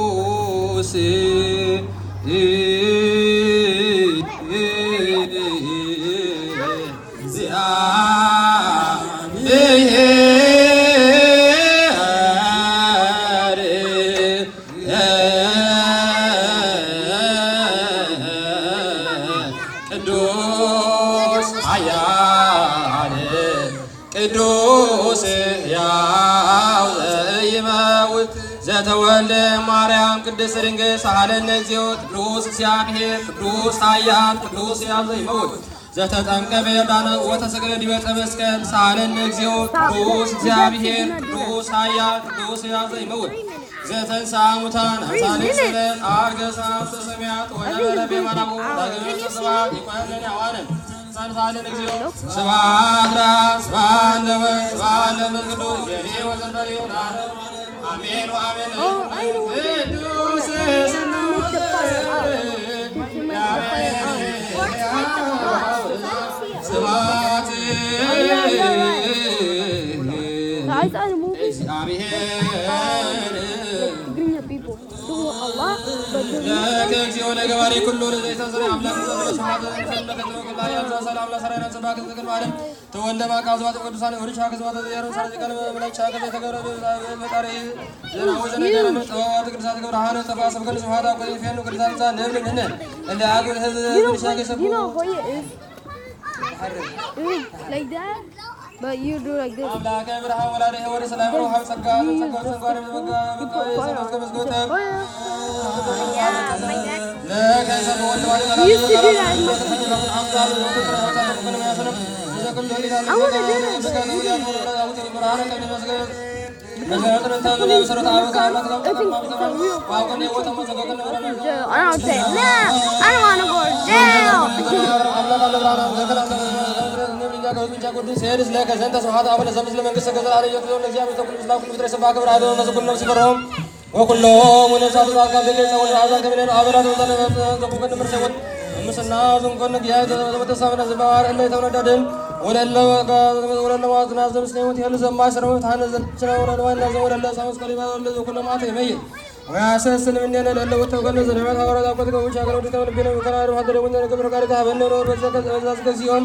ቅዱስ እግዚአብሔር ቅዱስ ኃያል ቅዱስ ሕያው ዘይመውት ዘተወልደ ማርያም ቅድስት ድንግል ሳህለነ እግዚኦ። ቅዱስ እግዚአብሔር ቅዱስ ኃያል ቅዱስ ሕያው ዘይመውት ዘተጠምቀ በዮርዳኖስ ወተሰቅለ ዲበ ዕፀ መስቀል ሳህለነ እግዚኦ። ቅዱስ እግዚአብሔር ቅዱስ ኃያል ቅዱስ ሕያው ዘይመውት ዘተንሳ ሙታን አምሳሌ ስለ አርገ ሰማያት ወነበረ በየማናሙ ዳግመ ስብሐት ይኮነን ያዋንን ሳልሳልን እግዚኦ። ስብሐት ለአብ ስብሐት ለወልድ ስብሐት ለመንፈስ ቅዱስ ዜኔ ወዘልፈሪ ለዓለም አሜን ወአሜን። ቅዱስ ስሉስ ስብሐት እግዚአብሔር ለከ እግዚኦ ለገባሬ ኩሉ ለዘይተሰረ አምላክ ዘበለ ስብሐት ለዘይተሰረ ለከ ዘበለ ሰላም ለሰራዊት ጽባሕ ዘግል ማለት ተወልደ ማቃ ዘዋት ቅዱሳን ወርሻ ከዘዋት ዘያሩ ሳርዚ ቀን መላቻ ከዘተገረ ፈጣሪ ዘራው ዘነገረ ጠዋት ቅዱሳት ገብረሃነ ጠፋ ሰብ ከል ስብሐት አቆይ ፌኑ ቅዱሳን ዛ ነብልን እነ እንደ አጉል ህዝብ You know, ወርሻ but ከሰቡ you know, but yeah, it's, it's like that. But you do like this. አምላከ ብርሃን ወላደ ሕይወት ሰላም ሮሃብ ጸጋ ጸጋ ጸጋ ጸጋ ጸጋ ጸጋ ጸጋ You used to do that. I want to do this. I don't say, no, I don't want to go to jail. ወኩሎም ወነሳቱ ጻድቃን ዘገይጸ ወደ አዛን ከሚለን አበላት ወዛነ ዘኩከን ምርሰ ወድ ምስና ዝንኮን ጊያ ዘመተሳበነ ዝባር እለ ተወለደድን ወለለ ወለለ ዋዝና ዘምስኔ ወት የሉ ዘማይ ስረው ታነ ዘልችና ወለለ ዋና ዘወለለ ሳውስ ከሊባ ወለለ ዘኩለ ማተ ይመይ ወያሰስን ምንነ ለለ ወተገነ ዘደመት ሐዋርያት አቆት ከውጭ ሀገር ወደ ተወልደ ነው ከናሩ ሀገር ወንደ ግብር ጋር ታበነ ነው በዘከ ዘዘከ ሲሆን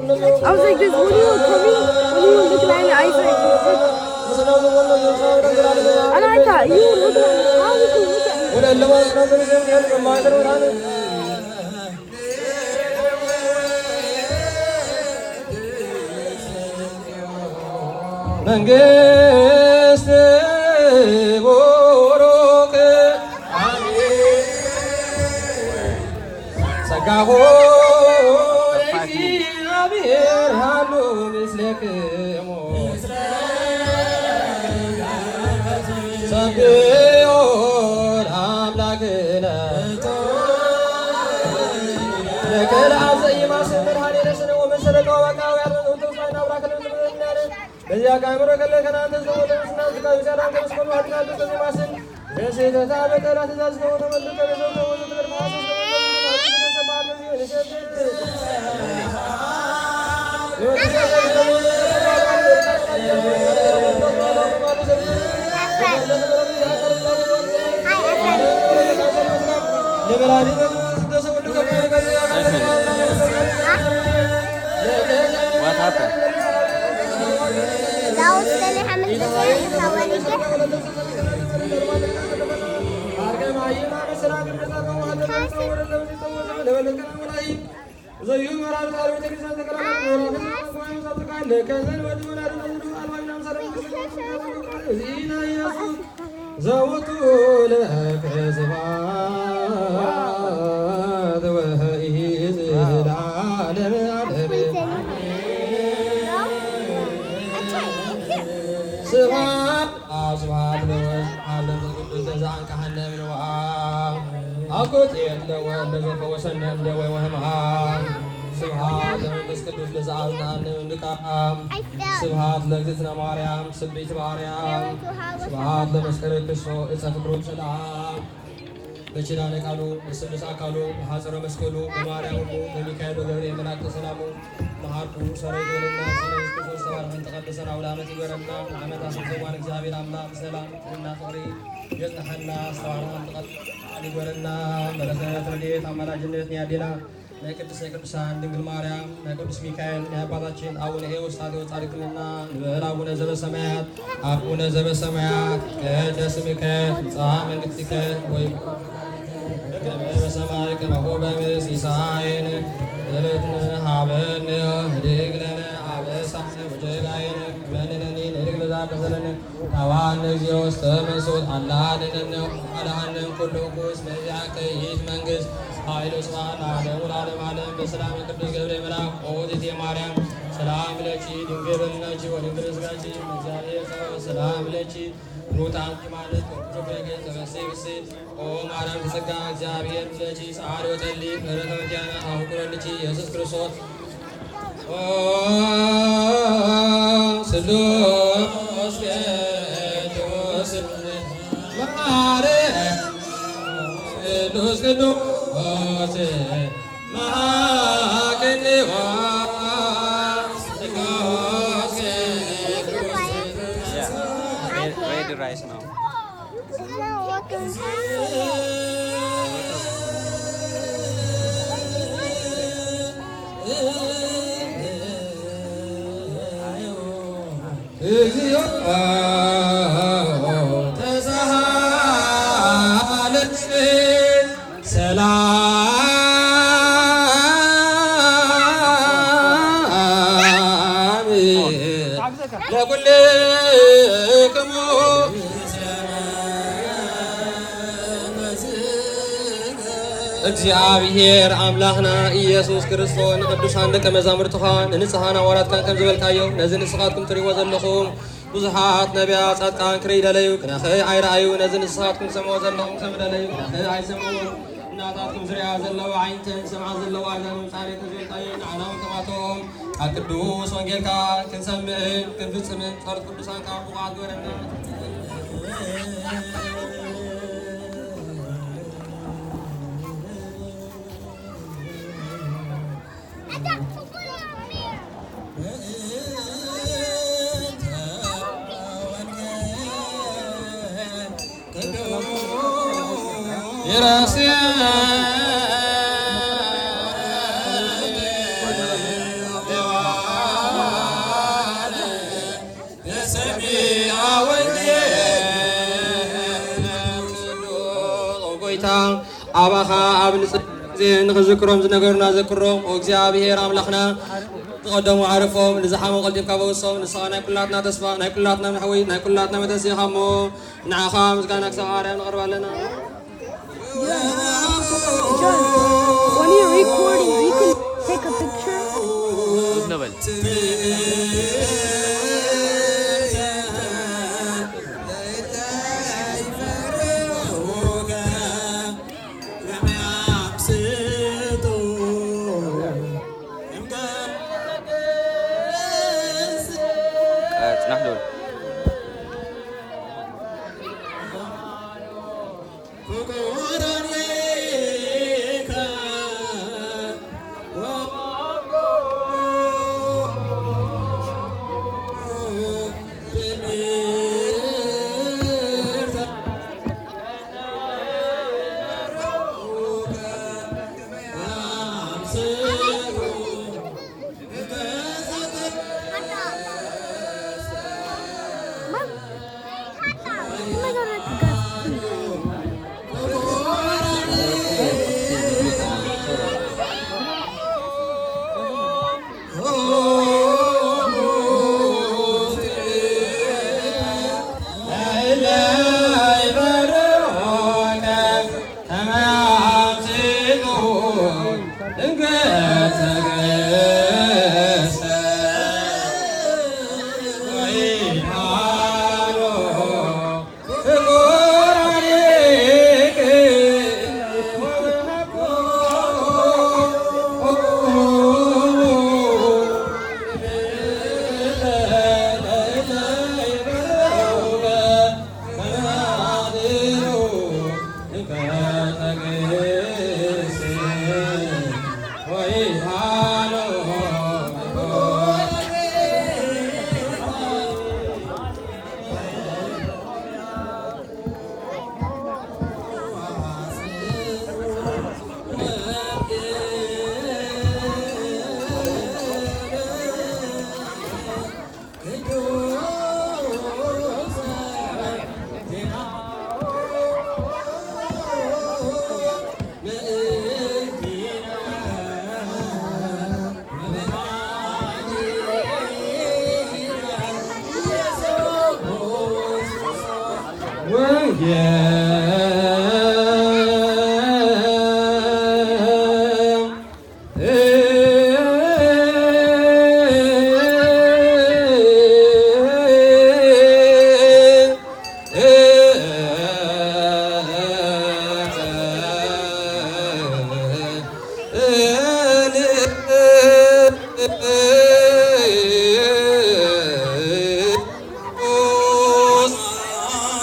I was like this, what do you want from me? What do you want? Look like I said, and I thought you would look like how you could look at me. መንግስት ቡሩክ ጸጋሁ ለእግዚአብሔር ሃሉ ምስሌክሙ ሰብሖ ለአምላክነ። ለከለ አብዘ ኢማስን መድኃኔ ነስነ ወመሰለ ተዋባቃውያን ወዘውተውሳን አብራክነ። በዚያ ከአእምሮ ከለ ከናንተ ዘወለ ምስና ዝቃዩ ሲያዳን ከመስኮኑ አጥቃቱ ከዚህ ማስን በሴተታ በቀላ ትእዛዝ ከሆነ መልክ ከበሰው ከሆነ ትምህርት ማስን ዘውቱ ለከ ስብሐት ወይእዜሰ ለዓለመ ዓለም። ስብሐት አብ ስብሐት ለወልድ አብ ለመንፈስ ቅዱስ ለዘአንቀሐነ እምንውዓል። አኮቴት ለወልድ ለዘፈወሰነ እምደዌ ወሕማም። ስብሐት ለመንፈስ ቅዱስ ለዘአጽንዐነ እምድካም። ስብሐት ለእግዝእትነ ማርያም ስብሕት በአርያም። ስብሐት ለመስቀለ ክርስቶስ ዕፀ ፍቅሩ ሰላም። በኪዳነ ቃሉ በስሉስ አካሉ በሐፀረ መስቀሉ በማርያም እሙ በሚካኤል በገብርኤል መላእክተ ሰላሙ መሃርኩ ሰረይ ይበለና። ስለ ኢየሱስ ክርስቶስ ተባረኸን ተቀደሰን አውደ ዓመት ይበረና። ዓመት አስርዘዋን እግዚአብሔር አምላክ ሰላም እና ፍቅሪ የጽንሐና። አስተዋራን ተቀደሰን ይበረና። በረከት ረድኤት አማላጅነት ያዴና። ናይ ቅድስተ ቅዱሳን ድንግል ማርያም፣ ናይ ቅዱስ ሚካኤል፣ ናይ አባታችን አቡነ ኤዎስጣቴዎስ ጻድቅንና ንበል አቡነ ዘበሰማያት። አቡነ ዘበሰማያት ይትቀደስ ስምከ ትምጻእ መንግሥትከ ወይኩን በከመ በሰማይ ከማሁ በምድር። ሲሳየነ ዘለለዕለትነ ሀበነ ኅድግ ለነ አበሳነ ወጌጋየነ ከመ ንሕነኒ ንኅድግ ለዘአበሰ ለነ። ታባን እግዚኦ ውስተ መንሱት አላ አድነነ አድኃነነ ኩሉ ኩስ መዚያ ከይት መንግስት ኃይል ስብሐት ለዓለሙ ለዓለም ዓለም። በሰላም ቅዱስ ገብርኤል መልአክ ኦትቴ ማርያም ሰላም ለኪ ድንግል በልናኪ ወድንግል ስጋኪ እግዚአብሔር ሰላም ለኪ ሩታን ማለት ቅዱስ ገብርኤል ተመሰይ ብስት ኦ ማርያም ተጸጋ እግዚአብሔር ለኪ ሰዓሊ ወጸሊ ምሕረተ ወዲያና አፍቅሮ ልኪ ኢየሱስ ክርስቶስ ኦ ስሉስ ቅዱስ ማርያም ቅዱስ ቅዱስ Yeah, red, red rice now. እግዚኦ ተሳሃለኒ ሰላም ለኩልክሙ። እግዚኣብሔር ኣምላኽና ኢየሱስ ክርስቶስ ንቅዱሳን ደቀ መዛሙርትኻ ንንጽሃን ኣዋላትካን ከም ዝበልካዮም ነዚ ንስኻትኩም ትሪእዎ ዘለኹም ብዙሓት ነቢያት ጻድቃን ክርኢ ደለዩ ክነኽእ ኣይረኣዩ ነዚ ንስኻትኩም ትሰምዎ ዘለኹም ከም ደለዩ ክነኽእ ኣይሰምዑ እናታትኩም ዝሪኣ ዘለዋ ዓይንተን ዝሰምዓ ዘለዋ ኣዛኖም ጻሬ ተዘልጣዮ ንዓና እውን ከማቶም ኣብ ቅዱስ ወንጌልካ ክንሰምዕን ክንፍጽምን ጸሎት ቅዱሳንካ ብቑዓት ግበረና። ጎይታ ኣባኻ ኣብ ንጽህ ጊዜ ንኽዝክሮም ዝነገሩና ዘክሮም። ኦ እግዚኣብሔር ኣምላኽና ዝቐደሙ ዓረፎም ንዝሓሙ ቀልጢፍካ ፈውሶም። ንስኻ ናይ ኩላትና ተስፋ ናይ ኩላትና መሕወይ ናይ ኩላትና መተስእኻ እሞ ንዓኻ ምስጋና ክሳብ ኣርያም ነቕርብ ኣለና። John, when you're recording, you can take a picture. ዝም በል። ጽናሕ ልበል።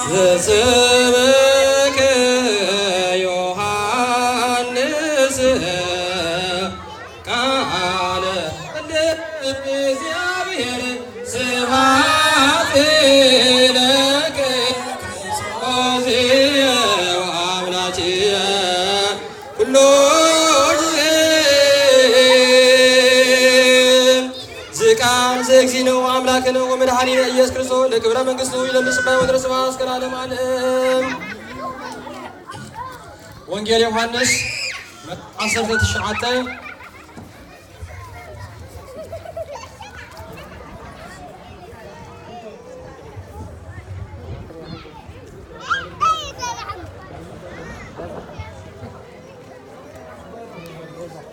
ዘሰበከ ዮሃንስ ቃለ እግዚአብሔር ስብሐት ለከ ክርስቶስ ወአምላክየ ኩሎ ጊዜ። ዝቃል ዘእግዚእነ ወአምላክነ ወመድኃኒነ ኢየሱስ ክርስቶስ ለክብረ መንግሥቱ ይለብስ ባይ ወድረ ስብሐት እስከ ለዓለመ ዓለም። ወንጌል ዮሐንስ ዓሰርተ ትሽዓተ።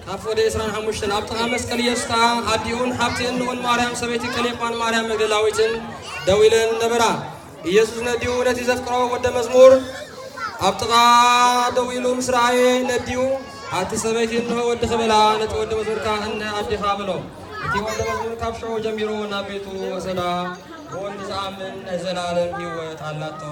ካብ ወደ ዕስራን ሓሙሽተን ኣብ ጥቓ መስቀል ኢየሱስ ከኣ ኣዲኡን ሓብቲ እንኡን ማርያም ሰበይቲ ቀሌጳን ማርያም መግደላዊትን ደው ኢለን ነበራ። ኢየሱስ ነዲኡ ነቲ ዘፍቅሮ ወደ መዝሙር ኣብ ጥቓ ደው ኢሉ ምስ ረኣየ ነዲኡ፣ ኣቲ ሰበይቲ እንሆ ወድኺ በላ፣ ነቲ ወደ መዝሙር ከኣ እንሀ ኣዲኻ በሎ። እቲ ወደ መዝሙር ካብ ሽዑ ጀሚሩ ናብ ቤቱ ወሰዳ። ብወዲ ዝኣምን ናይ ዘለኣለም ህይወት ኣላቶ።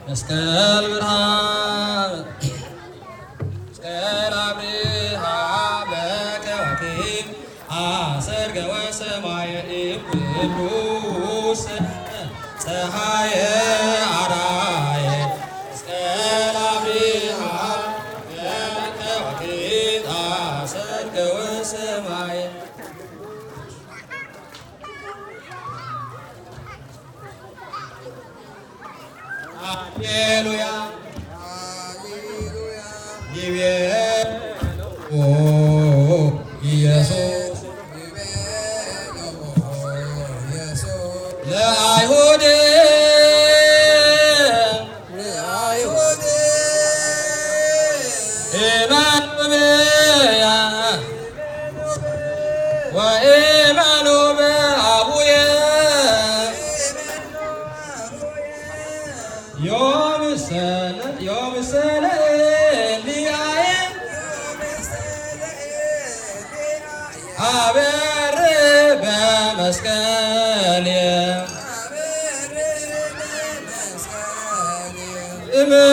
መስቀል ብርሃን መስቀል ኣብርሃ በከዋክብት ኣሰርገወ ሰማየ እኩሉ ጸሃየ ኣርኣየ። መስቀል ኣብርሃ በከዋክብት ኣሰርገወ ሰማየ። ሃሌሉያ። ሃሌሉያ። ይቤሎ ኢየሱስ። ይቤሎ ኢየሱስ። ለአይሁድ። ለአይሁድ። እመኑ ብያ። ወእመኑ በአቡየ። ዮም ሰለ-፣ ዮም ሰለ ኤልያየ። አበር በመስቀል። እመ-